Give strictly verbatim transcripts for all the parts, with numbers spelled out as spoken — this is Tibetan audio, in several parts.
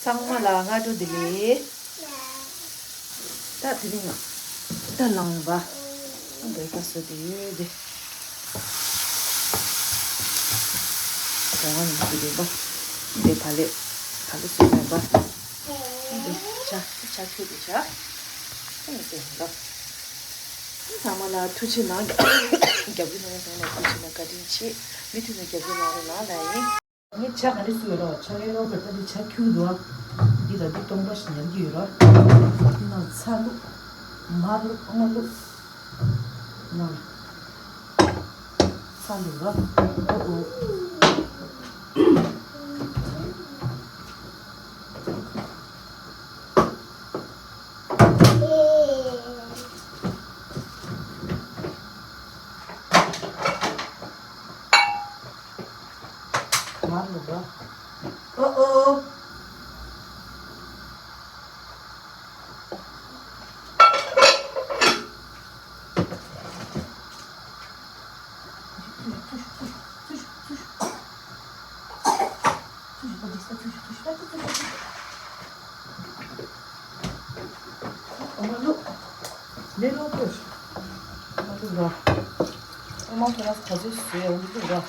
ཚང་མ་ལ་སྔ་དྲོ་བདེ་ལེགས། ད་དེ་རིང་ད་ལངས་པ། འདི་ད་སོ་དེ་ཡོད་དེ། ད་ང་ནི་དེ་རིང་པ། འདི་ཕ་ལེ། ཕ་ལེ་སོ་ཡོད་པ། འདི་ཆ་ཆ་ཁྱོད་དེ་ཆ། འདི་འདི། ཚང་མ་ལ་ཐུགས་རྗེ་གནང་། རྒྱབ་སྐྱོར་གནང་མཁན་ཚང་མ་ལ་ཐུགས་རྗེ་གནང་། བཀའ་དྲིན་ཆེ། མུ་མཐུད་ནས་རྒྱབ་སྐྱོར་གནང་རོགས་གནང་ལབ་ཡིན། ངས་ཇ་ག་འདྲ་བཟོས་ཡོད་རོགས། ཇ་ལས་སླ་པོ་ད་འདི་ཇ་ཁྱུག་འདུག་ཨ། འདི་ལ་འདི་སྟོང་པ་ཞིག་ཉར་གྱི་ཡོད་རོགས། འདི་ནང་ཚྭ་བླུགས། མར་བླུགས། ཨ་མ་བླུགས། ནང་ཚྭ་བླུགས་རོགས། ཨོ་ཨོ། མར་བླུགས་རོགས། ཨོ་ཨོ། ཨོ་མ་ལུག་ལེ་ལོ་པོ། ཨོ་མ་ལུག་ར། ཨོ་མ་ཁོ་ར་ག་ཚོད་བཟོས་ཡོང་གི་འདུག་ར།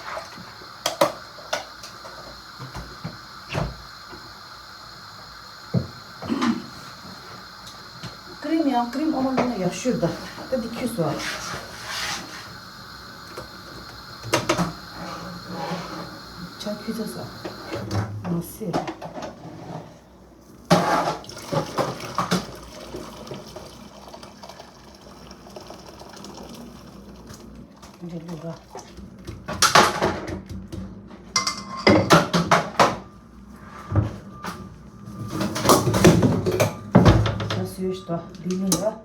ཀྲིམ་ཡང་ཀྲིམ་ཨོ་མ་ལུག་ན་ཡག་ཤོས་ད། ད་འདི་ཁྱུས་སོ། ཇ་ཁྱུས་ཚ་སོ། མ་སེ། འདི་ལུག་ར། ད་སུས་ད་འདི་ལུག་ར།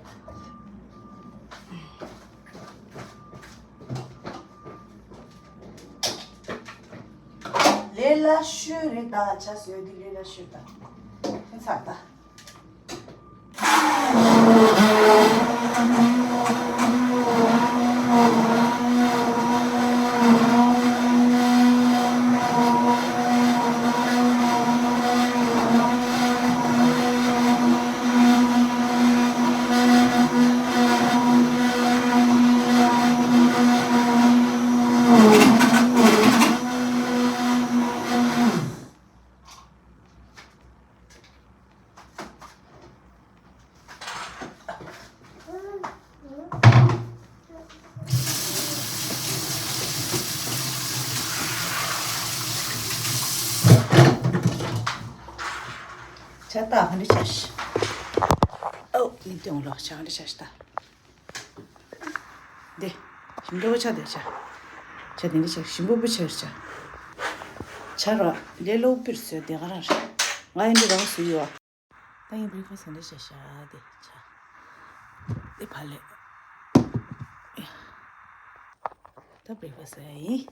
ལས་སླ་ཤོས་རེད་ད། ཇ་བཟོས་འདི་ལས་སླ་ཤོས་ད། ཧེ་ཚར་ད། ཇ་ད་ག་འདྲ་བྱས་ཤག་ཨོ་ཡིན་ཏེ་འོང་ལོག་ཇ་ག་འདྲ་བྱས་ཤག་ད། འདི། ཞིམ་པོ་ཆ་དེ་ཆ། ཆ་དེ་འདྲ་ཆ་ཞིམ་པོ་པོ་ཆ་རེད་ཆ། ཆ་ར་ལས་སླ་པོ་པིར་བཟོས་དེ་ག་རང་རེད། ང་ཡིན་འདི་རང་བཟོས་ཡོད། ད་ཡིན་བི་ཁ་སང་འདྲ་ཆ་ཤ་དེ་ཆ། དེ་ཕ་ལེ། ད་བི་ཁ་སང་ཡིན།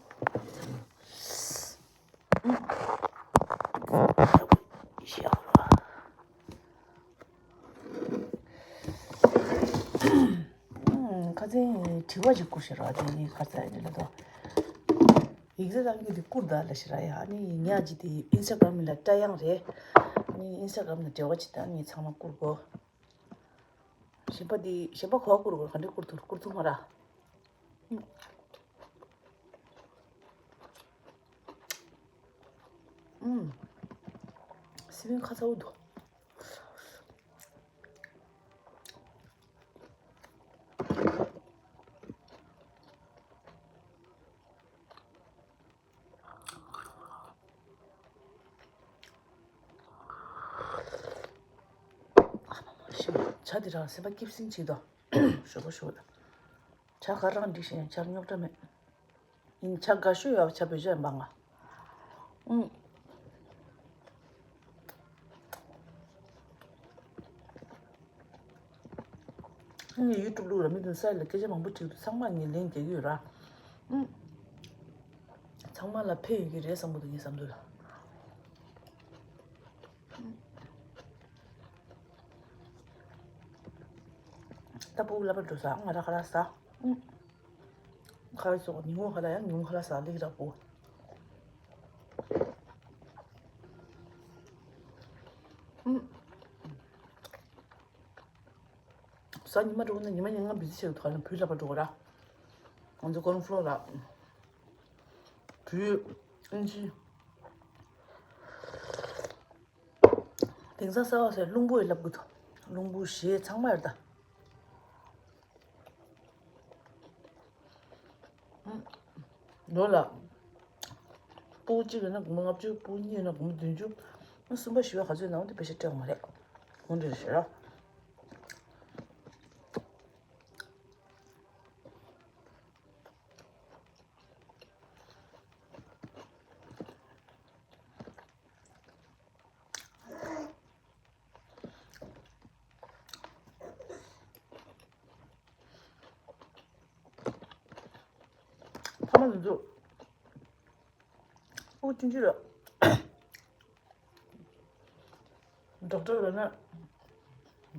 ཁ་སང་དྲི་བ་ཅིག་བསྐུར་ཤེས་ར་དེ་ཁ་སང་ཡིན་ལ་དོ། ཡིག་ཚད་བཏང་རྒྱུ་དེ་བསྐུར་ད་ལ་ཤེས་ར་ཡ། ཨ་ནི་ཉག་ཅིག་དེ་ཨིན་སྟ་གྷ་རམ་ལ་སྐྲ་ཡང་རེད། ཨ་ནི་ཨིན་སྟ་གྷ་རམ་ལ་འབྲེལ་བ་ཅིག་ད་ངས་ཚང་མ་བསྐུར་གོ། གཞན་པ་དེ་གཞན་པ་གོ་བ་བསྐུར་གོ། ག་འདྲ་བསྐུར་ཐུབ་བསྐུར་ཐུབ་མ་ར། ཨུམ། སི་པན་ཁ་ཚ་བོ་འདུག་ཇ་དེ་རང་སེམས་པ་སྐྱིད་སིང་ཅིག་དང་། ཞོག་པོ་ཞོག་པོ་དང་། ཇ་ག་རང་འགྲིག་ཤེས་ཇ་རྙོག་དྲ་མེད། ཡིན་ཇ་དགའ་ཤོས་ཡོད་པ་ཇ་བོད་ཇ་ཡིན་པ་ང་། ཨུམ། ངས་ཡུ་ཊུབ་བླུགས་ར་མི་དུང་ས་ལ་སྐད་ཆ་མང་པོ་དྲིས་འདུག་ཚང་མ་ངས་ལན་རྒྱག་གི་ཡོད་ར། ཨུམ། ཚང་མ་ལ་ཕན་ཡོད་ཀྱི་རེད་བསམ་གི་འདུག་ངས་བསམ་འདུག་ར། ད་སྤུ་གུ་ལབ་པ་འགྲོ་ས་ང་ར་ཁ་ར་ས། ཁ་བའི་སོགས་ཉིན་གུང་ཁ་ལ་ཡང་ཉིན་གུང་ཁ་ལ་ས་ལིག་ར་པོ། གཟའ་ཉི་མ་འགྲོ་གི་ན་ཉི་མ་ཉིན་ང་བི་ཛི་བྱེད་དུ་ག་ལ་བུ་ལ་པ་འགྲོ་གི་ར། ང་ཚོ་ཀོརན་ཕློ་ར། བུ་ཨིན་ཇི། དེང་སང་གསར་བ་ཟེར་རླུང་བུ་ཡི་ལབ་གི་འདུག་རླུང་བུ་གཞས་ཚང་མ་ཡོད་ད། ལོ་ལ། སྤུ་གུ་གཅིག་ཡོད་ན་སྒོར་མོ་ལྔ་བཅུ། སྤུ་གུ་གཉིས་ཡོད་ན་སྒོར་མོ་བདུན་ཅུ། གསུམ་པ་བཞི་པ་ག་ཚོད་ཡོད་ན་འོ་དེ་པེ་ཤ་སྤྲད་དགོས་མ་རེད། འོ་འདྲ་རེད་ཤག་ར། ཕ་མ་དེ་ཚོ་ཨོ་ཅིན་ཅི་ར། ཌོག་ཊར་ལ་ན་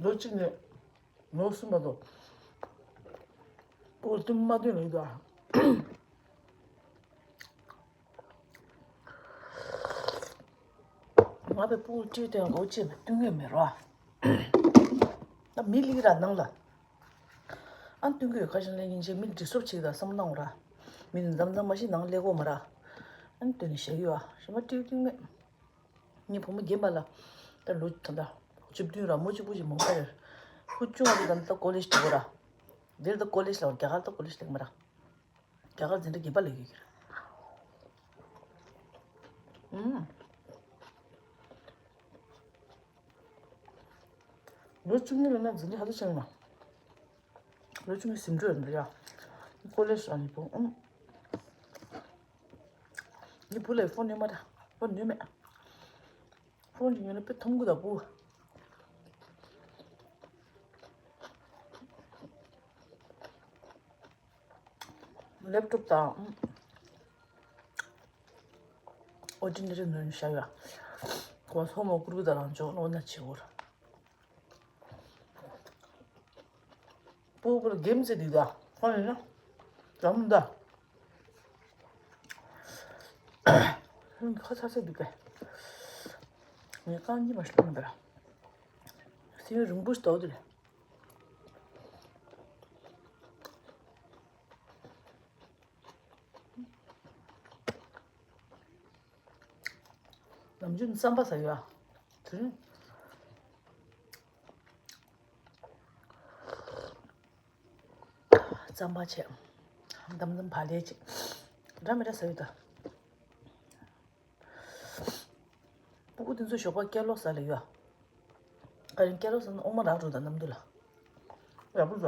ལོ་གཅིག་ནས་ལོ་གསུམ་བར་དུ་ཨོ་བསྟུན་མ་བསྟུན་ལ་ཡོད་ད། ང་བའི་སྤུ་གུ་གཅིག་དང་ལོ་གཅིག་ལ་བསྟུན་ངེས་མེད་རོ། ད་མི་ལིག་ར་ནང་ལ། ཨ་བསྟུན་གྱི་ཡོད་ཁ་ཤས་ལ་སྙིང་རྗེ། མི་ཌི་སི་ཊརབ་བྱེད་ཀྱི་ད་བསམ་གནང་འོ་ར། མི་འདི་མཚམས་མཚམས་མ་གཞི་ནང་སླེབས་གོ་མ་ར། ཨ་བསྟུན་ནས་བཞག་ཡོད་ཨ་ཞེ་མ་ཏིག་ཏིག་མེད། ངའི་བུ་མོ་རྒན་པ་ལ། ད་ལོ་ད་ལྟ་བཅུ་བདུན་ར། མོ་གཅིག་པུ་ཅིག་མོ་ཁ་རེད། ཁུ་ཆུང་བ་དེ་ད་ལྟ་ཀོ་ལེཇ་འགྲོ་གོ་ར། འདིར་ད་ཀོ་ལེཇ་ལ་བར་རྒྱ་གར་ད་ཀོ་ལེཇ་སླེབས་མ་ར། རྒྱ་གར་འཛིན་གྲྭ་བརྒྱད་པ་ལ་ཡོད་ཀྱི་རེད། ཨུམ། ལོ་བཅུ་གཉིས་ལ་ན་འཛིན་གྲྭ་ཧ་ཅང་ཆེན་ན། ལོ་བཅུ་གཉིས་ཟིན་འགྲོ་ཡོད་འདུག་ཡ། ཀོ་ལེ་ཇི་ལ་ནི་བུ་ཨུམ། ངའི་བུ་ལ་ཕོན་ཉོས་མ་རེད། ཕོན་ཉོས་མེད། ཕོན་ཅིག་ཉོས་ན་དཔེ་ཐུམ་གུ་དང་བུ། ལེབ་ཊོབ་དང་ཨོ་ཌི་ནེ་རི་ནོན་ཤ་ཡ། ཁོང་སོ་མོ་ཀུར་གུ་དང་རང་ཅོག་ནོ་ན་ཆེ་བོར། སྤུ་གུ་ལ་གེམ་ཟེར་འདུག་ད། ཁོང་ཡིན་ན་འཛམ་ད། ཁ་ཚ་ཚ་འདུག་གས། ངས་རྐང་གཉིས་མ་ཤི་ལོང་འདི་ར། སེམས་རིང་པོ་ཞིག་འདུག་འདི་རེད། ནམ་རྒྱུན་རྩམ་པ་ཟ་ཡོད་ཨ། དེ་རིང་རྩམ་པ་བྱས། དམ་དམ་བག་ལེབ་བྱས། འདྲ་མི་འདྲ་ཟ་ཡོད་ད། སྤུ་གུ་དེ་ཚོ་ཞོགས་པ་ཀེ་ལོག་ཟ་ལ་ཡོད། ཨ་རིང་ཀེ་ལོག་ཟ་ན་ཨོ་མ་རག་འགྲོ་ད་གནམ་དུས་ལ། ཡག་པོ་ཟ།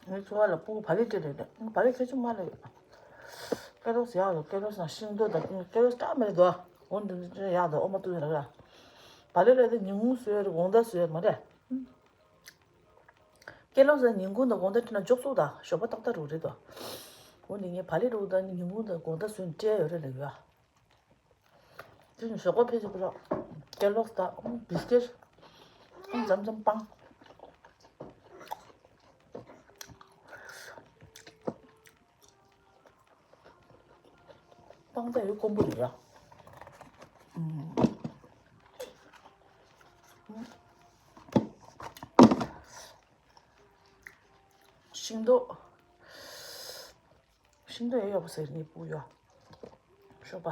ངའི་ཚོ་བ་ལ་སྤུ་གུ་བག་ལེབ་སྤྲད་རེད་དེ། བག་ལེབ་ཁྱད་ཆོ་མ་ལ་ཡོད། ཀེ་ལོག་ཟ་ཡག་ལ་ཀེ་ལོག་ཟ་ན་ཤིང་ཏོག་དང་ཀེ་ལོག་སྐྲག་མེད་དོ། འོ་འདི་འདི་ཡག་དོ་ཨོ་མ་ཏུ་ཡག་ལ། བག་ལེབ་ལ་དེ་ཉིན་གུང་ཟོས་དགོང་དག་ཟོས་མ་རེད། ཀེ་ལོག་ཟ་ཉིན་གུང་དང་དགོང་དག་ཁྲིད་ན་ལྕོགས་ཚོགས་དང་ཞོགས་པ་ཏག་ཏག་རུ་རེད་དོ། འོ་ནི་ངས་བག་ལེབ་རུ་དང་ཉིན་གུང་དང་དགོང་དག་ཟོས་ནས་སྤྲད་ཡོད་རེད་ལ་ཡོད། དེ་ནི་ཞོགས་པ་ཕེབས་ཚེ་པུ་ར་ཀེ་ལོག་དང་བིས་ཀེ་ཊི་དང་མཚམས་མཚམས་སྤང་། སྤང་ད་ཡོད་དཀོན་པོ་རེད་ཡ། ཤིང་ཏོག་ཤིང་ཏོག་ཡོད་ཡོད་པ་ཟེར་ངེས་པུ་ཡོད། ཤོག་པ།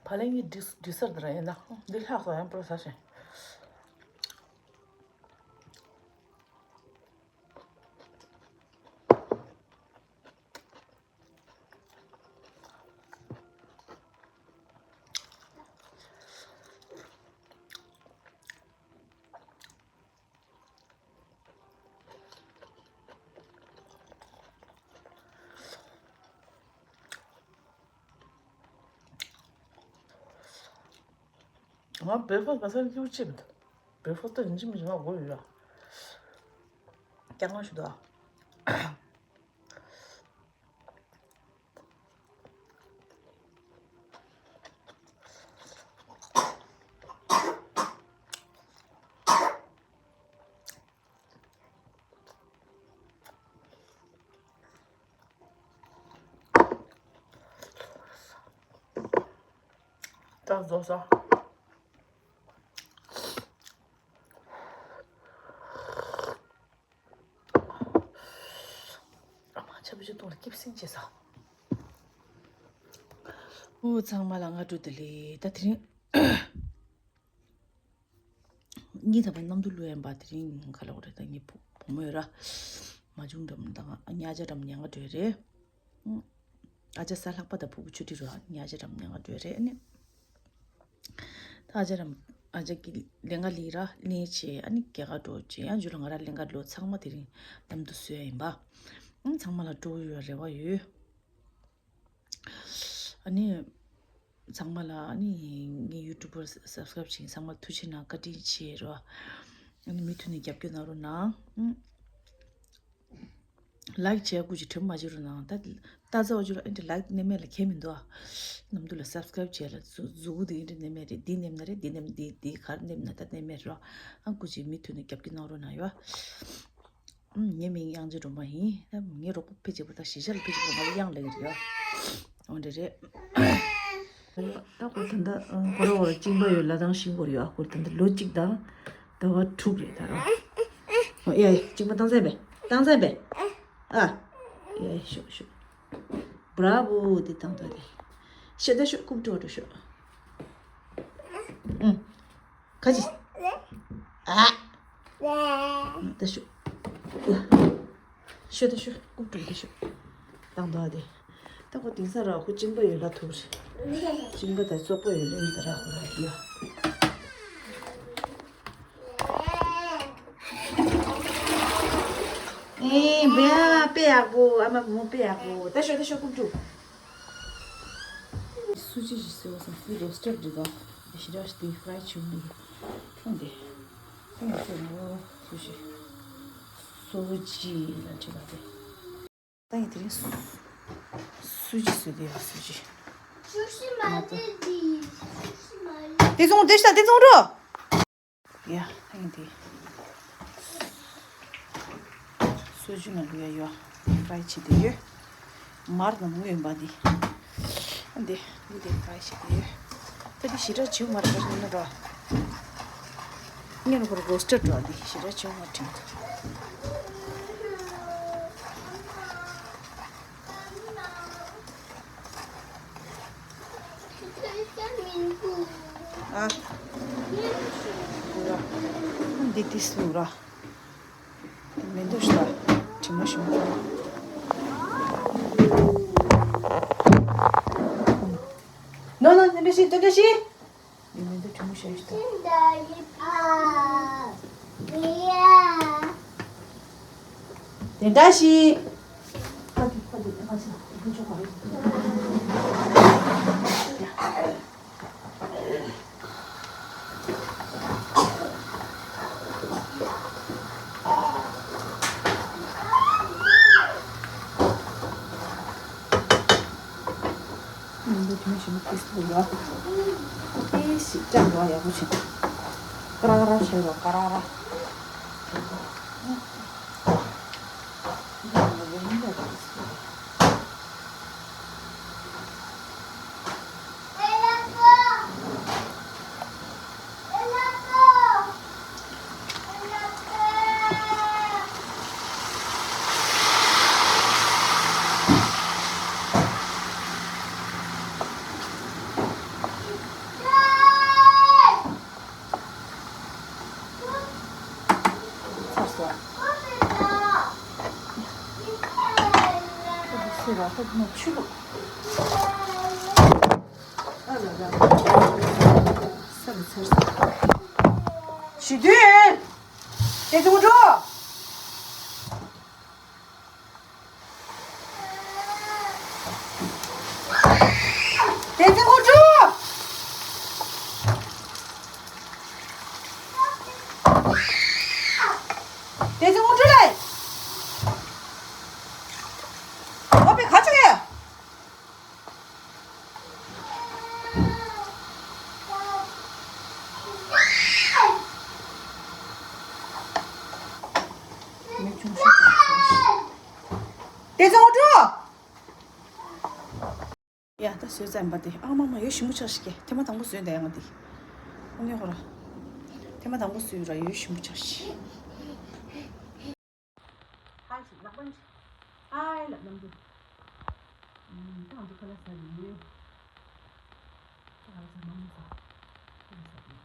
བ་ལན་གྱི་ཌི་ཌི་སར་དེ་ར་ཡིན་ན་འདི་ལྷག་སོང་ཡང་པོ་ཟ་ཞིང་། ང་བེ་ཕོ་ག་ས་རྒྱུ་ཆེ་མི་འདུག་བེ་ཕོ་ཏི་ཡིན་གཅིག་མིན་གཅིག་ང་དགོས་ཡོད་ཡ། སྐྱག་ངང་ཞུ་འདུག་རྫོགས་སོང་། ཨ་མ་ཆབ་ཆུ་གཏོང་ལ་སྐྱིད་སྲིང་བྱེད་ས། འོ་ཚང་མ་ལ་སྔ་དྲོ་བདེ་ལེགས། ད་དེ་རིང་། ངའི་ད་བར་གནམ་གྲུ་གློད་ཡན་པ་དེ་རིང་ག་ལ་འོ་རེད། ད་ངའི་བུ་བུ་མོ་ཡོད་ར། མ་བྱུང་འགྲམ་དང་ཉ་ཆ་འགྲམ་ཉ་ང་འགྲོ་རེད། ཨ་ཅག་གཟའ་ལྷག་པ་དང་ཕྲུ་གུ་ཆུ་ཊི་རུ་ཉ་ཆ་འགྲམ་ཉ་ང་འགྲོ་རེད། ཨ་ནི། ད་ཨ་ཅག་རམ་ཨ་ཅག་གི་ལས་ཀ་ལས་ར་ལས་བྱེད། ཨ་ནི་རྒྱ་གར་འགྲོ་བྱེད། ཡང་རྒྱུ་ལ་ང་ར་ལས་ཀ་ལོ་ཚང་མ་དེ་རིང་གནམ་གྲུ་གསོལ་ཡ་ཡིན་པ། ཨང་ཚང་མ་ལ་སྤྲོ་བོ་ཡོད་རེ་བ་ཡོད། ཨ་ནི། ཚང་མ་ལ་ཨ་ནི་ངའི་ཡུ་ཊུབ་པར་སབ་སི་ཀ་རབ་བྱེད་མཁན་ཚང་མ་ལ་ཐུགས་རྗེ་གནང་། བཀའ་དྲིན་ཆེ་རོ། ཨ་ནི་མུ་མཐུད་ནས་རྒྱབ་སྐྱོར་གནང་རོགས་གནང་། ཨུམ། ལའིཀ་བྱས་དགོས་ཀྱི་དྲན་མ་བརྗེད་རོགས་གནང་། ད་ལྟ་ཚ་བ་བརྗོད་ལ་ཨེ་འདྲ་ལའིཀ་གནས་མེད་ལ་ཁྱད་མི་འདུག་ཨ། ནམ་དུ་ལ་སབ་སི་ཀ་རབ་བྱས་ལ་མཛུ་གུ་དེ་ཨེ་འདྲ་གནས་མེད་རེད། འདི་གནས་ན་རེད། འདི་གནས་འདི་འདི་གར་གནས་ན་ད་གནས་མེད་རོ། ཨ་ཀུ་ཅི་མུ་མཐུད་ནས་རྒྱབ་སྐྱོར་གནང་རོགས་གནང་ཡོ། ངའི་མིང་དབྱངས་ཅན་སྒྲོལ་མ་ཡིན། ངའི་རོགས་པ་ཕལ་ཆེ་བ་དང་གཞིས་ཆགས་ལ་ཕལ་ཆེ་བ་ང་ལ་དབྱངས་ལབ་ཀྱི་རེད་ཡ། འོ་འདྲ་རེད། ད་ཁོ་ད་ལྟ་ཁོ་རང་བར་གཅིན་པ་ཡོད་ལ་དང་ཤིང་སྐོར་ཡོད། ཨ་ཁོ་ད་ལྟ་ལོ་གཅིག་དང་ཟླ་བ་དྲུག་རེད་ད་རང་། ཨོ་ཡ་ཡ་གཅིན་པ་བཏང་ཚར་པས། བཏང་ཚར་པས། ཨ། ཡ་ཡ་ཤོག་ཤོག། བྲ་བོ་དེ་བཏང་ད་དེ། ཤ་ད་ཤོག་རྐུབ་བྲོ་བྲོ་ཤོག། ཨུ། ཁ་ཅིག་ཨ། ད་ཤོ། ཤོ་ད་ཤོ་རྐུབ་བྲོ་ད་ཤོ། བཏང་དོ་ཨ་དེ། ད་ཁོ་དེང་སང་ར་ཁོ་གཅིན་པ་ཡོད་ལ་ཐུག་རེད། གཅིན་པ་དང་བཙོག་པ་ཡོད་ལ་ཡིན་ད་ར་ཁོ་ར་ཡོད། ཨེ་བེ་ཨ་དཔེ་ཡག་པོ། ཨ་མ་བུ་མོ་དཔེ་ཡག་པོ། ད་ཤོ་ད་ཤོ་རྐུབ་བྲོ། སུ་ཇི་ཞིག་ཟེར་བ་སང་སུ་རོ་སི་ཊེཌ་རེད་དོ། དེ་ཞི་ར་ཞི་དེ་ཕ་རའི་བྱུང་མི་ཁོང་དེ། ཁོང་དེ་ཤོ་ངོ་སུ་ཇི། སུ་ཇི་ལ་བྲིས་པ་དེ། ད་ཡིན་དེ་རིང་སུ་སུ་ཇི་ཟེར་དེ་ཡ་སུ་ཇི། ང་ཚོ། དེ་ཚོང་དེ་ཤ་དེ་ཚོང་འགྲོ། ཡ། ཨ་ནི་དེ། སོ་ཇུ་ན་ལུ་ཡ་ཡོ། ཕ་རའི་བྱེད་དེ་ཡོད། མར་ནང་ངུ་ཡོན་པ་འདི། ཨ་འདི་འདི་དེ་ཕ་རའི་བྱེད་དེ་ཡོད། ད་འདི་ཞི་དྲག་བྱེད་མ་རེད་པ་ཡིན་ན་རོ། ངས་ནི་ཁོ་ར་རོ་སི་ཊེཌ་རོ་འདི་ཞི་དྲག་བྱེད་མ་དྲན། ཨ། འདི་ཏིས་ལུག་ར། མེ་འདུག་ཤ་དྲི་མ་ཞིམ་པོ། ནོ་ནོ་དེ་འདྲ་ཞིག་དེ་འདྲ་ཞིག། ཡིན་མིན་དུ་གྲི་མོ་བཤད་ཤི་ད། དེ་འདྲ་ཞིག། ཡིན་དུ་དུས་ཞིམ་པོ་ཏིས་ལུག་ཡ། ཏིས་ཞིག་ཅང་འགྲོ་ཡག་པོ་བྱེད། ཀ་ར་ཀ་ར་བྱེད་རོགས་ཀ་ར་ཀ་ར། ཚར་སོང་། ཁོ་འདི་སུ་ར་ཁོ་འདི་ནས་ཆུ་བླུགས། ཨ་ལ་ལ། ས་ལ་ཚར་སོང་། ཞི་དུས། དེ་ཚོ་འགྲོ། དེ་ཚོ་འགྲོ། དེ་ཚོ་འགྲོ་ལེ། ཨོ་པེ་ག་ཆུ་ཡ། དེ་ཚོ་འགྲོ། ཡ་ད་ བཟོས་ཙམ་པ་དེ་ཨ་མ་མ་ཡོད་ཞིམ་པོ་ཆགས་ཤིག་གི་ཐེངས་མ་དང་པོ་བཟོས་འདས་ཡང་དེ་ཨ་ནི་ཧོ་ར་ཐེངས་མ་དང་པོ་བཟོས་ར་ཡོད་ཞིམ་པོ་ཆགས་ཤིག་ཧའི་ཞིག་ལག་པ་ཨའི་ལག་ནམ་དུ་ཨམ་ད་ང་ཚོ་ཁ་ལག་ཟ་ཡོད། ཁ་ལག་ཟ་མང་ཟ། ཁ་ལག་ཟ་ཡོད།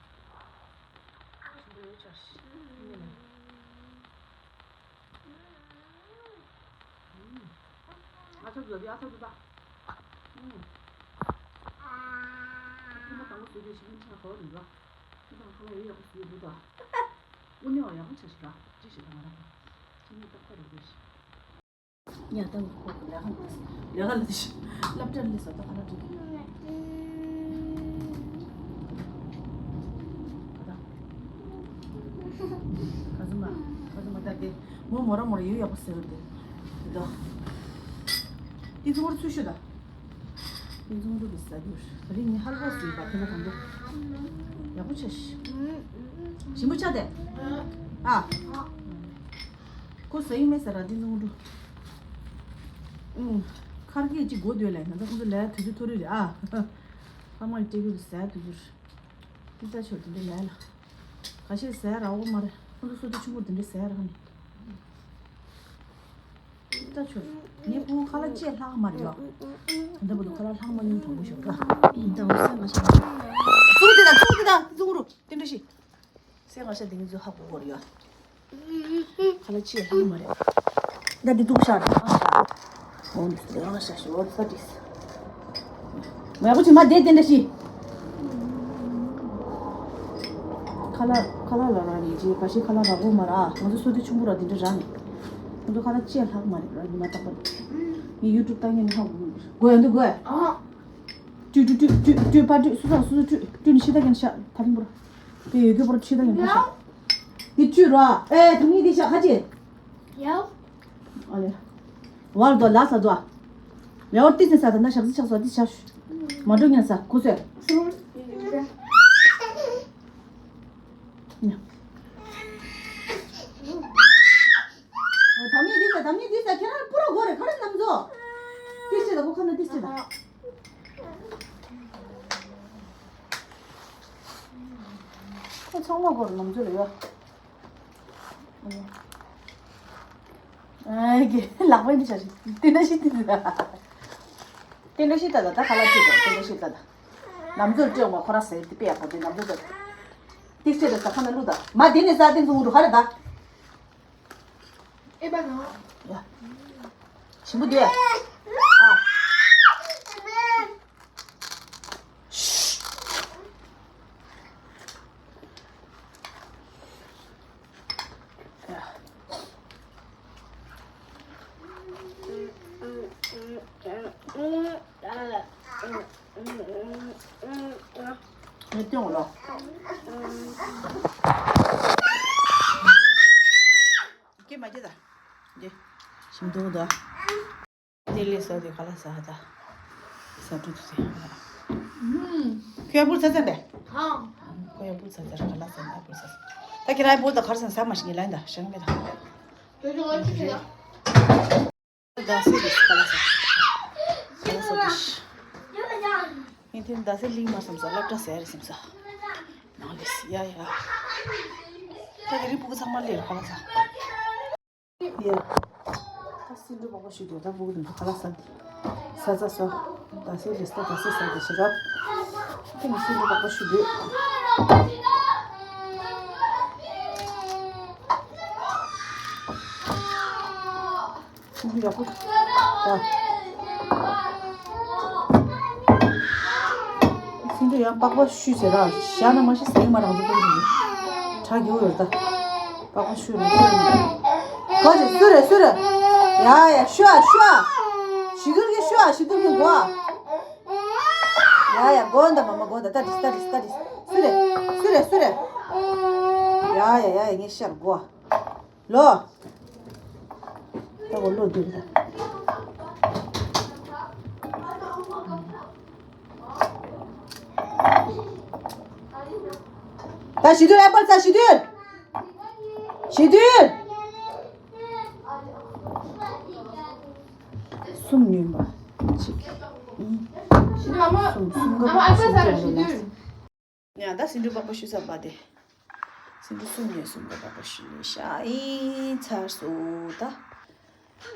ཨ་ཞིམ་པོ་ཡོད་ཆགས་ཤིག་ཨ་ནི་ལ། ཨ་ཚ་དུ་ད་ཨ་ཚ་དུ་ད། ཁྱེད་མ་དང་པོ་བཟོས་དུས་ཞིག་ཡིན་ཆགས་གོ་རེད་ལ། ཁྱེད་དང་ཁ་ལག་ཡོད་ཡག་པོ་བཟོས་འདུག་ད། དངོས་གནས་བ་ཡག་པོ་ཆགས་ཤིག་ར་ཅི་ཞིག་དང་ང་ར་ཁྱེད་མ་ཏག་ཏག་རེད་འདུག་ཤིག་ཡ་ད་ལ་ཁོ་ལས་ཀ་ལས་ཀ་ལས་ཤིག་སློབ་གྲྭར་སླེབས་སོ་ད་ཁ་ལག་སྒྲིག་ད། ཁ་ཟུམ་མ་ཁ་ཟུམ་མ་ད་དེ་མོ་མོ་ར་མོ་ར་ཡོད་ཡག་པོ་ཟེར་བ་དེ་དེ་ད། དེ་ཚོ་བར་ཚུད་ཤོད་ད། ཏིན་ཙུང་ཀྲུའུ་གི་ཟ་རྒྱུ་རེད། ད་རིང་ངས་ཧར་པོ་ཟོས་པ་དེ་ལ་དང་པོ། ཡག་པོ་ཆགས་ཤག་ཞིམ་པོ་ཆགས་དེ། ཨ། ཁོ་ཟ་ཡི་མེད་ཟེར་ར་ཏིན་ཙུང་ཀྲུའུ། ཨུང་། ཁར་གྱིས་ཅིག་སྒོ་སྡོད་ལས་ན་ད་ཁོ་ཚོ་ལས་དུས་ཚོད་མཐོ་རིས་རེད་ཨ། ཕ་མ་ཡི་སྤྲད་རྒྱུ་ཟ་དུས་ཚོད་རེད། ཏི་ཏ་ཆོ་དེ་འདྲ་ལས་ལ། ཁ་ཤས་ཟ་ཡ་རག་གོ་མ་རེད། ཁོ་ཚོ་སོ་ཏི་ཆུང་པོ་དེ་འདྲ་ཟ་ཡ་རག་ནི། ད་ཆོ། ངའི་བུ་ཁ་ལག་ཅེས་ལྷག་མ་རེད་ཡ། ད་བུ་དུ་ཁ་ལག་ལྷག་མ་ཉུང་དྲང་པོ་ཞིག་ར། ད་འོ་སེ་ང་ཤ། ཙུག་དེ་ད་ཙུག་དེ་ད་ཙུག་རུ་དེ་འདྲ་ཞིག་སེ་ང་ཤ་དེ་ངའི་ཚོ་ཧ་གོ་གོ་རེད་ཡ། ཁ་ལག་ཅེས་ལྷག་མ་རེད། ད་དེ་ཙུག་ཤ་ར་ཤ། འོ་འདི་ཡང་ཤ་ཤོ་ས་དིས། མ་ཡག་པོ་བྱེད་མ་བསྡད་དེ་འདྲ་ཞིག་ཁ་ལག་ཁ་ལག་ལ་རག་ནི་ཅི་ག་ཤི་ཁ་ལག་རག་གོ་མ་ར། ང་ཚོ་སོ་ཏི་ཆུང་པོ་ར་དེ་འདྲ་རག་ནི། ང་ཚོ་ཁ་ལག་ཅེས་ལྷག་མ་རེད་ར་ཉི་མ་རྟག་པར། ངས་ཡུ་ཊུབ་བཏང་ཉན་ཧ་གོ་གོ་ཡོད་འདུག་གོ་ཡ། ཏུ་ཏུ་ཏུ་ཏུ་ཏུ་པ་ཏུ་སུ་ས་སུ་སུ་ཏུ་ཏུ་ནི་ཤི་ད་གན་ཤ་ཐ་ལིང་པོ་ར། དེ་ཡོད་གི་པོ་ར་ཤི་ད་གན་ཤ། དེ་ཏུ་ར་ཨེ་ཐུ་ནི་དེ་ཤ་ཁ་ཅེ། ཡའོ། ཨ་ལེ། ཝར་དོ་ལ་ས་དོ། ཡའོ་ཏི་ཙི་ས་ད་ན་ཞག་ཙི་ཆག་སོ་ཏི་ཆག་ཤུ། མ་འགྲོ་ཉན་ས་ཁུ་སོ། ད་མི་འདི་ས་ད་མི་འདི་ས་ཁྱེད་རང་པུ་ར་གོ་རེ་ཁ་རེ་ནམ་ཛོ། ཏི་ཤི་ད་ཁོ་ཁ་ན་ཏི་ཤི་ད། ཁོ་ཚང་མ་གོ་རེ་ནམ་ཛོ་རེ་ཡ། ཨ་གི་ལག་པ་འདི་ཆ་ཞིག་ཏི་ན་ཤི་ཏི་ན་ཤི་ཏི་ན་ཤི་ཏ་ད་ད་ཁ་ལག་ཅི་ད་ཏི་ན་ཤི་ཏ་ད། ནམ་ཛོ་ལ་སྤྲད་འོང་བ་ཁོ་ར་ཟེར་ཏི་པེ་ཡག་པོ་འདི་ནམ་ཛོ་ད། ཏིག་ཙེ་དེ་ས་ཁ་ན་བླུགས་དང་། མ་དེ་ནས་ས་སྟེང་ཚོ་འུ་རུ་ཧ་རེ་ད། ཨེ་པ་ནོ། ཡ། ཞིམ་པོ་དེ། ཨ། ཤི། ཡ། ངས་སྟོན་འོ་ལོ། སྐྱེ་མ་སྐྱེ་ད། འདི། ཞིམ་འདུག་ད། དེ་ལས་ཟ་དེ་ག་ལ་ཟ་ད། ཟ་འགྲོ་དུ་ཟེ། ཁོ་ཡ་བུར་ཚ་ཚ་པས། ཁོ་ཡ་བུར་ཚ་ཚ་ར་ག་ལ་ཟ་ན་བུར་ཚ་ཚ། ད་ཁྱེད་རང་བུར་ད་གར་ཟ་ཟ་མ་ཤི་ངེ་ལ་ཡིན་ད་ཤང་མེ་ད། ཟླ་སེ་རེད་ཁ་ལག་ཟ། ཁ་ལག་ཟ་དུས། ངས་དེ་ཟླ་སེ་ལིང་མ་བསམ་ས་སློབ་གྲྭ་ཟེར་རེད་བསམ་ས། ནང་ལས་ཡ་ཡ། ད་དེ་རིང་ཕྲུ་གུ་ཚང་མ་སླེབས་རེད་ཁ་ལག་ཟ། ཡ། ད་སེ་འབྲུ་བག་བག་ཞུ་དུས་ད་ཕྲུ་གུ་དེ་ཚོ་ཁ་ལག་ཟ་འདི། ཟ་ཟ་ཟ། ཟླ་སེ་རེད་ཟ་ཟླ་སེ་ཟ་འདི་ཞེ་རབ། དེ་ནི་སེ་འབྲུ་བག་བག་ཞུ་དུས། ཡག་པོ། ད། སེ་འབྲུ་ཡང་པགས་པ་བཤུས་ཟེར་ར། ཞག་ན་མ་ཤི་ཟེར་མ་རང་ཚོ་ཀུན་གྱི་གྲ་རྒྱུ་ཡོད་ད། པགས་པ་བཤུས་ར་བཤུས་ར། ག་ཅི་སུ་རེད་སུ་རེད། ཡ་ཡ་བཤུས་ཨ་བཤུས་ཨ། ཞི་དུལ་གྱི་བཤུས་ཨ་ཞི་དུལ་གྱི་གོ་ཨ། ཡ་ཡ་གོ་འདའ་མ་མ་གོ་འདའ་ད་དྲིས་ད་དྲིས་ད་དྲིས། སུ་རེད་སུ་རེད་སུ་རེད། ཡ་ཡ་ཡ་ཡ་ངས་ཤར་གོ་ཨ། ལོ། ད་གོ་ལོ་བསྡུས་ད། ད་ཞི་དུལ་ཨེ་པལ་ཟ་ཞི་དུལ། ཞི་དུལ། གསུམ་ཉོས་པ། གཅིག་གཉིས། ཞི་དུལ། གསུམ་གསུམ་ཀ་པགས་པ་བཤུས་ཚར་རེད་ལ། ཡང་ད་སེ་འབྲུ་པགས་པ་བཤུས་ཚར་བ་དེ། སེ་འབྲུ་གསུམ་ནས་གསུམ་ཀ་པགས་པ་བཤུས་ནས་ཤ་ཨིན་ཚར་སོང་ད།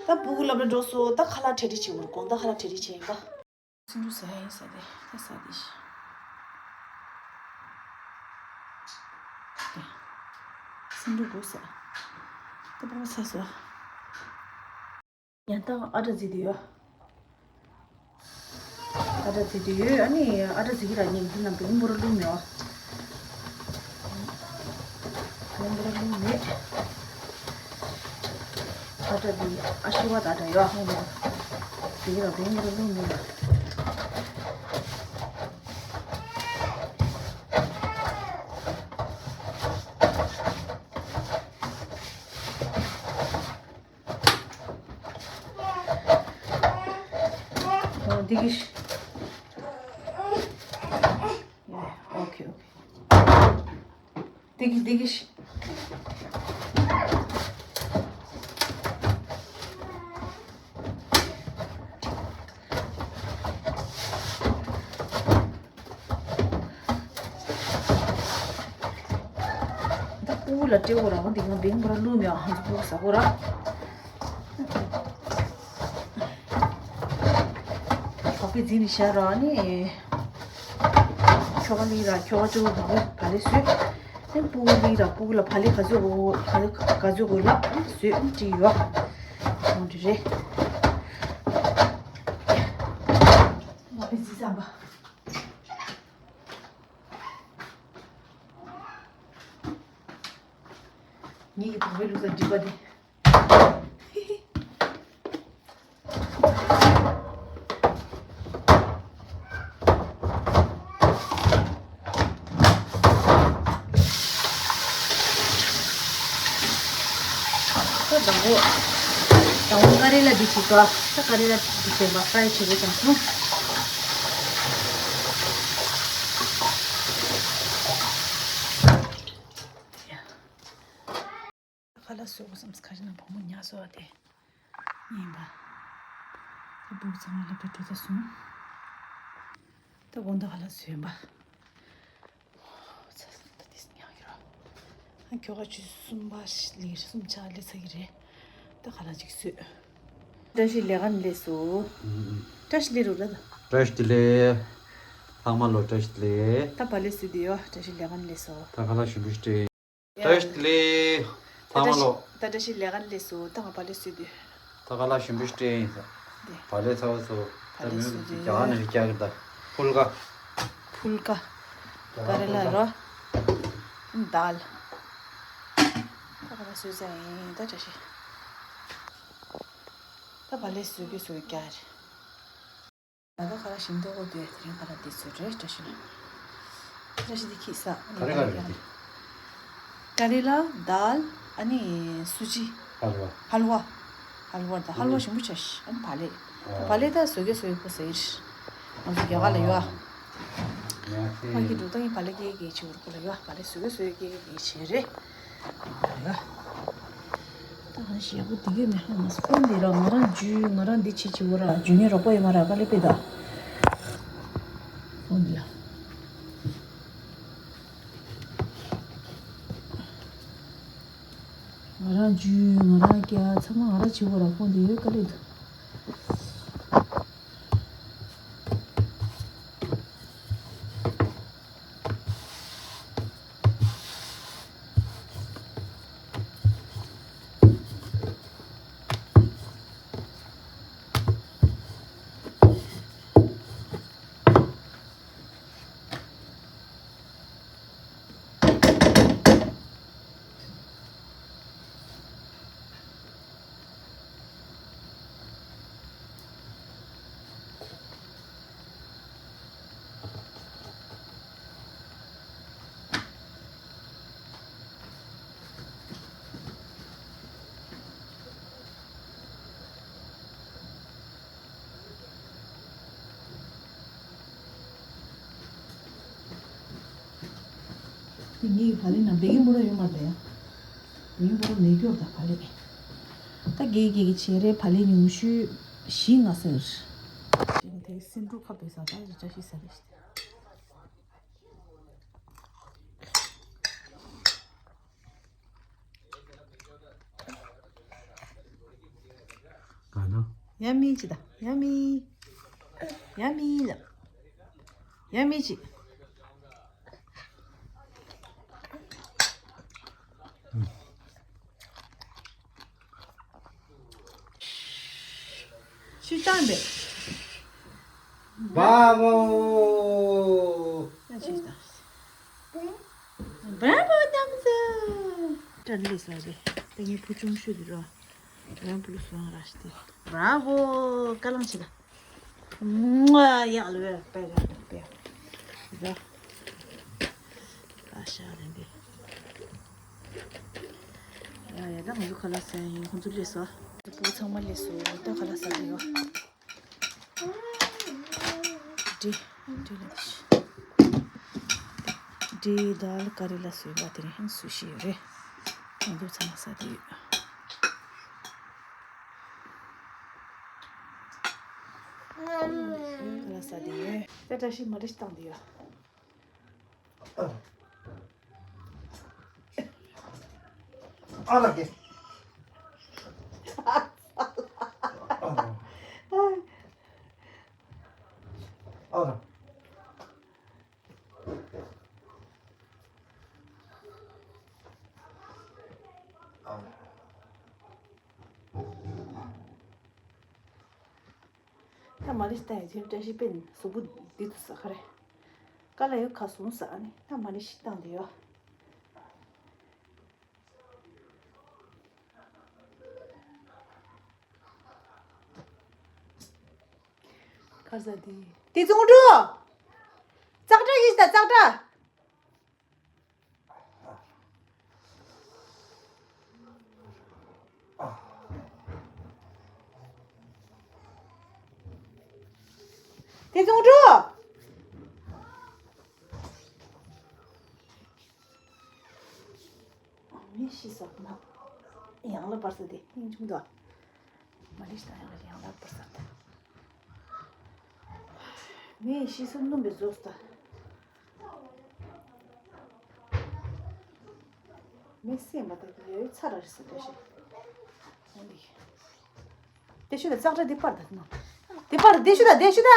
ད་སྤུ་གུ་སློབ་གྲྭ་འགྲོ་སོང་ད། ཁ་ལག་གྲ་སྒྲིག་བྱེད་དགོས་རེད། དགོང་དག་ཁ་ལག་གྲ་སྒྲིག་བྱེད་ཡིན་པ། སེ་འབྲུ་ཟ་ཡིན་ཟ་དེ་ད་ཟ་དེ་ཤི། སེ་འབྲུ་དགུ་ཟ། ད་པགས་པ་ཟ་སོང་། ཡང་ད་ཨ་ཊ་བརྫིས་དེ་ཡོད། ཨ་ཊ་བརྫིས་དེ་ཡོད། ཨ་ནི་ཨ་ཊ་བརྫིས་ཀྱི་ར་ཉིན་འདི་ནང་བེང་པོ་ར་བླུགས་མེད་ཨ། བེང་པོ་ར་བླུགས་མེད། ཨ་ཊ་འདི་ཨ་ཤི་ཝ་ད་ཨ་ཊ་ཡོད་ཨ། ཧོ་མོ་དེ་གི་ར་བེང་པོ་ར་བླུགས་མེད་ཨ། འདི་གི་ཤི། ཨོ་ཁེ་ཨོ་ཁེ། འདི་གི་འདི་གི་ཤི། ད་སྤུ་གུ་ལ་སྤྲད་དགོས་ར། འོ་འདི་ང་བེང་པོ་ར་བླུགས་མེད་ཨ། ཧང་སྤུ་གུ་ཟ་དགོས་ར། བག་ཕེ་འཛིན་ནི་ཤ་ར་ནི། ཁྱོ་ག་ལི་ར་ཁྱོ་ག་ཅོ་བག་ཕེ་བག་ལེབ་བཟོས། ཨེ་སྤུ་གུ་ལི་ར་སྤུ་གུ་ལ་བག་ལེབ་ག་ཚོད་དགོས་ག་ག་ཚོད་དགོས་ལབ་བཟོས་ཨེ་བྲིས་ཡོད། འོ་འདི་རེད། བག་ཕེ་འཛིན་བསམ་པ། ངེད་ཀྱི་བག་ཕེ་བླུགས་ས་སྒྲིག་པ་དེ། ད་དང་པོ། དང་པོ་ཀ་རེ་ལ་འདི་བྱེད་དགོས། ད་ཀ་རེ་ལ་འདི་བྱེད་པ་ཧྥ་རའི་བྱེད་དགོས་ཀྱང་སོང་། ཁ་ལག་བཟོ་དགོས་བསམ། ཁ་ཤས་ནང་བུ་མོ་ཉལ་སོང་བ་དེ་ཡིན་པ། ད་སྤུ་གུ་ཚང་མ་སློབ་གྲྭ་འགྲོ་ཚར་སོང་། ད་དགོང་དག་ཁ་ལག་བཟོས་ཡིན་པ། ཚ་ས་ད་དེ་ཉལ་གི་རོ། ཨ་ཁྱོ་ག་ཆུ་གསུམ་པ་ལི་གསུམ་ཆ་ལི་ཚ་གི་རེད། ད་ཁ་ལག་ཅིག་བཟོས། བཀྲ་ཤིས་ལས་ཀ་ནས་སླེབས་སོང་། བཀྲ་ཤིས་སླེབས་རོགས་ལ་ད། བཀྲ་ཤིས་བདེ་ལེགས། ཚང་མ་ལོ་བཀྲ་ཤིས་བདེ་ལེགས། ད་བག་ལེབ་བཟོས་བསྡད་ཡོད། བཀྲ་ཤིས་ལས་ཀ་ནས་སླེབས་སོང་། ད་ཁ་ལག་ཞིམ་པོ་ཞིག་སྤྲད། བཀྲ་ཤིས་བདེ་ལེགས། ཚང་མ་ལོ། ད་བཀྲ་ཤིས་ལས་ཀ་ནས་སླེབས་སོང་། ད་ང་བག་ལེབ་བཟོས་བསྡད། ད་ཁ་ལག་ཞིམ་པོ་ཞིག་སྤྲད་ཡིན་ས། འདི། བག་ལེབ་ཚ་བོ་ཚོ། བག་ལེབ་བཟོས་བསྡད། རྒྱ་གར་ནས་རྒྱ་གར་ད། ཕུལ་ཀ། ཕུལ་ཀ། རྒྱ་གར་ཀ་རེ་ལ་ཕུལ་ཀ་རོ། དཱལ། ད་ཁ་ལག་བཟོས་ཚར་ཡིན་ད་བཀྲ་ཤིས། ད་བག་ལེབ་བཟོས་གི་བཟོས་རྒྱ་རེད། ད་ལྟ་ཁ་ལག་ཞིམ་མདོག་གོ་དེ་དེ་རིང་ཁ་ལག་འདི་ཚོ་རེད། བཀྲ་ཤིས་ལ། བཀྲ་ཤིས་འདི་ཁྱི་ཟ། ག་རེ་ག་རེ་རེད་དེ། ཀ་རེ་ལ། དཱལ། ཨ་ནི་སུ་ཇི། ཧལ་ཝ། ཧལ་ཝ། ཧལ་ཝ་དང་ཧལ་ཝ་ཞིམ་པོ་ཆགས་ཤིག་ཨ་ནི་བག་ལེབ། ཨ། བག་ལེབ་ད་བཟོ་གི་བཟོ་གི་ཁོ་ཟེར། ང་ཚོ་རྒྱ་གར་ལ་ཡོད་ཨ། ཕ་གི་འགྲོ་སྟངས་ཡིན། བག་ལེབ་སྐྱེལ་གི་བྱེད་དགོས་ཁོ་ལ་ཡོད་ཨ། བག་ལེབ་བཟོ་གི་བཟོ་གི་སྐྱེལ་གི་བྱེད་རེད། ཡོད། ད་གང་ཞིག་ཡག་པོ་འདི་གས་མེད་ཧ་མ་སོང་། འདི་ར་ང་རང་འཇུས། ང་རང་འདི་བྱེད་བྱེད་འོ་ར་འཇུས་ངའི་རོགས་པ་ཡོད་མ་ར་དཀའ་ལས་དཔེ་ད། འོ་འདི་ལ། ང་རང་འཇུས། ང་རང་རྒྱག་ཚང་མ་ང་རང་བྱེད་འོ་ར་ཁོང་འདི་ཡོད་དཀའ་ལས་འདུག་དེ་ངའི་བག་ལེབ་ནང་བེ་ཀིང་པའུ་ཌར་ཡོད་མ་རེད་ཡ། བེ་ཀིང་པའུ་ཌར་མེད་སྐྱོར་དང་བག་ལེབ། ད་རྒྱག་གི་རྒྱག་གི་བྱེད་རེད། བག་ལེབ་ཉུང་ཤོས་བཞི་ལྔ་ཟེར། དེ་སེ་འབྲུ་ཁ་བོད་ས་ད་རི་བཀྲ་ཤིས་ས་རེད། ག་ན། ཡ་མི་ཅི་ད། ཡ་མི། ཡ་མི་ལ། ཡ་མི་ཅི། ཤི་ཅང་བེ། Bravo! ཡ་ཤི་ད། Bravo, Damsel! ཏྲ་ལི་ས་རེ། ཏེ་ངའི་བུ་ཆུང་ཤོས་དེ་རོ། ཡང་བུ་ལུ་སོང་ར་ཤི་ཏེ། Bravo! ཀ་ལང་ཆི་ད། མ་ཡག་ལུ་པེ་ར་པེ། ར། ཨ་ཤ་རེ་འདི། ཡ་ཡ་ད་ང་ཚོ་ཁ་ལག་ཟ་ཡིན། ཁོང་ཚོ་སླེབས་སོང་། བུ་ཚང་མ་སླེབས་སོང་། ད་ཁ་ལག་ཟ་གི་ཡོད། འདི། འདི་ལ་འདི། འདི་དཱལ་ཀ་རི་ལ་སོ་ཡིན་པ་དེ་རིང་ཧིན་སུ་ཤི་ཡོད་རེད། ང་ཚོ་ཚང་མ་ཟ་གི་ཡོད། ཁ་ལག་ཟ་གི་ཡོད། ད་བཀྲ་ཤིས་མ་རེད་བཏང་གི་ཡོད། ཨ་ལ་ཀེ། ཨ་ལ། ད་མ་ཎི་ཞིག་བཏང་ཡོད། དེ་བཀྲ་ཤིས་དཔེ་གཟུགས་པོ་འདི་འདུག་ཟེར་ག་རེ། ཀ་ལ་ཡོད་ཁ་ཟུམ་ཟེར། ཨ་ནི་ད་མ་ཎི་ཞིག་བཏང་དེ་ཡོད། ཁ་ཟ་དེ། དེ་ཚོང་འགྲོ། ཙག་སྒྲ་ཡིན་ད་ཙག་སྒྲ། དེ་ཚོང་འགྲོ། མི་ཤི་སོགས་ན། ཡང་ལ་པར་ས་དེ་སྙིང་ཆུང་དོ། མ་ལི་ཤི་དང་ཡང་ལ་ཡང་ལ་པར་ས་དེ། མི་ཤི་སོགས་སྣུམ་པའི་རྫོགས་ད། མི་སེམས་པ་དག་གི་ཡོད་ཚ་ར་རེད་ཟེར་བསྡད་ཤག་འོན་ཏེ། བསྡད་ཤོག་ད། ཙག་སྒྲ་འདི་པར་ད་ནོ། འདི་པར་བསྡད་ཤོག་ད། བསྡད་ཤོག་ད།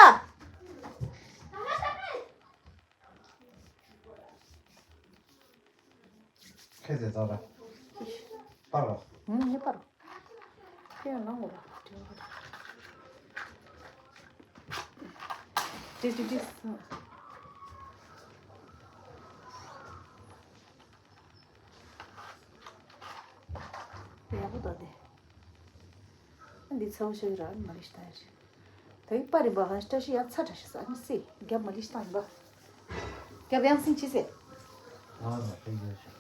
ཁྱེད་ཚེ་ཙག་སྒྲ་པར་རོ། ངས་པར། ཁྱེད་ཡང་ནང་ངོ་ར། ཏི་ཏི་ཏི། ཡག་པོ་འདུག་སྟེ། འདི་ཚ་བོ་ཞིག་ར་མ་ལི་ཤི་བཏང་ཡ་རེད། ད་ཡི་པར་རིམ་པ་ཧ་ཤ་ཤི་ཡ་ཚ་དྲག་ཤི་ས་ནི་སི་རྒྱབ་མ་ལི་ཤི་བཏང་ཡིན་པ། རྒྱབ་ཡང་སིན་ཅི་སེ། ང་ལ་ཕན་ཡོད་ཤག་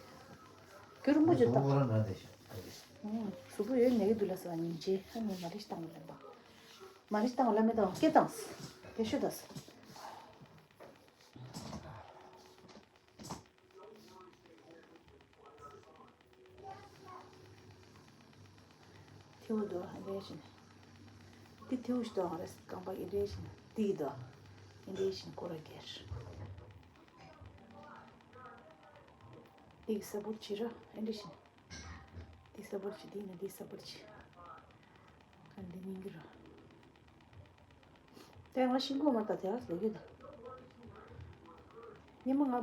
གུ་རུ་མུ་ཇུ་ཏག་ང་ལ་ན་དེ་ཤག་ཨུང་། གཟུགས་པོ་ཡོད་ནས་གི་དུ་ལ་ས་ཉིན་ཅེ་ཧ་ནི་མ་ལི་ཤི་བཏང་ལ་ལེན་པ། མ་ལི་ཤི་བཏང་ལ་མེ་བཏང་སྐེ་བཏང་། དེ་ཤོད་ད་ས། ཐེའུ་དོ་ཨེ་འདྲས་བཞིན། འདི་ཐེའུ་ཞིག་དོ་ཨ་རེས་རྐང་པ་ཨེ་འདྲས་བཞིན་འདི་དོ། ཨེ་འདྲས་བཞིན་སྐོར་ར་རྒྱས། འདི་གི་ས་བུར་ཅི་ར་ཨེ་འདྲས་བཞིན། འདི་ས་བུར་ཅི་འདི་ནི་འདི་ས་བུར་ཅི། ཨ་འདི་སྙིང་གི་ར། དེ་ང་ཤིང་ཀོ་མ་ལྟ་དེ་ཨ་ཟེར་གི་འདུག་ཉི་མ་ང་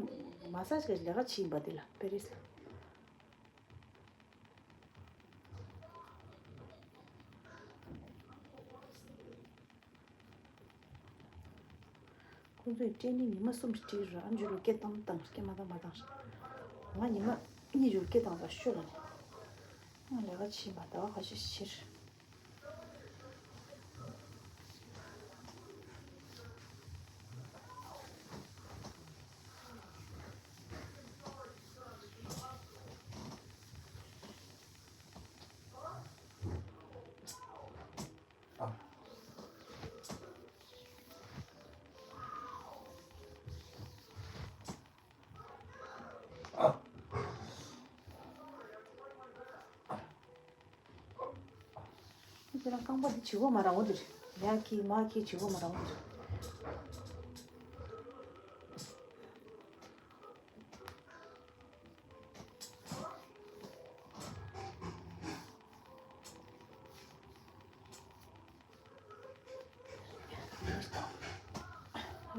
མ་སཱ་ཇི་གི་ལས་ཀ་བྱིན་པ་དེ་ལ་པེ་རིས་ལ། ཁོང་ཚོས་སྤྲད་ནི་ཉི་མ་གསུམ་ཞིག་སྤྲད་ར། ཨ་མཆོད་ལོ་སྐད་བཏང་བཏང་སྐད་མ་བཏང་མ་བཏང་ང་ཉི་མ་གཉིས་ཞིག་སྐད་བཏང་ད་ཤོད་ལ་ནི། ང་ལས་ཀ་བྱིན་པ་ཟླ་བ་ཁ་ཤས་ཕྱིར། ཁྱེད་རང་རྐང་པ་འདི་བྱི་བོ་མ་རང་བོ་འདིར། ཡ་ཁྱི་མ་ཁྱི་བྱི་བོ་མ་རང་བོ་འདིར།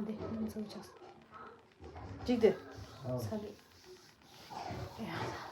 འདི་ང་ཚོ་ཆགས། གཅིག་དེ། ཨ། ས་རེད། ཡ།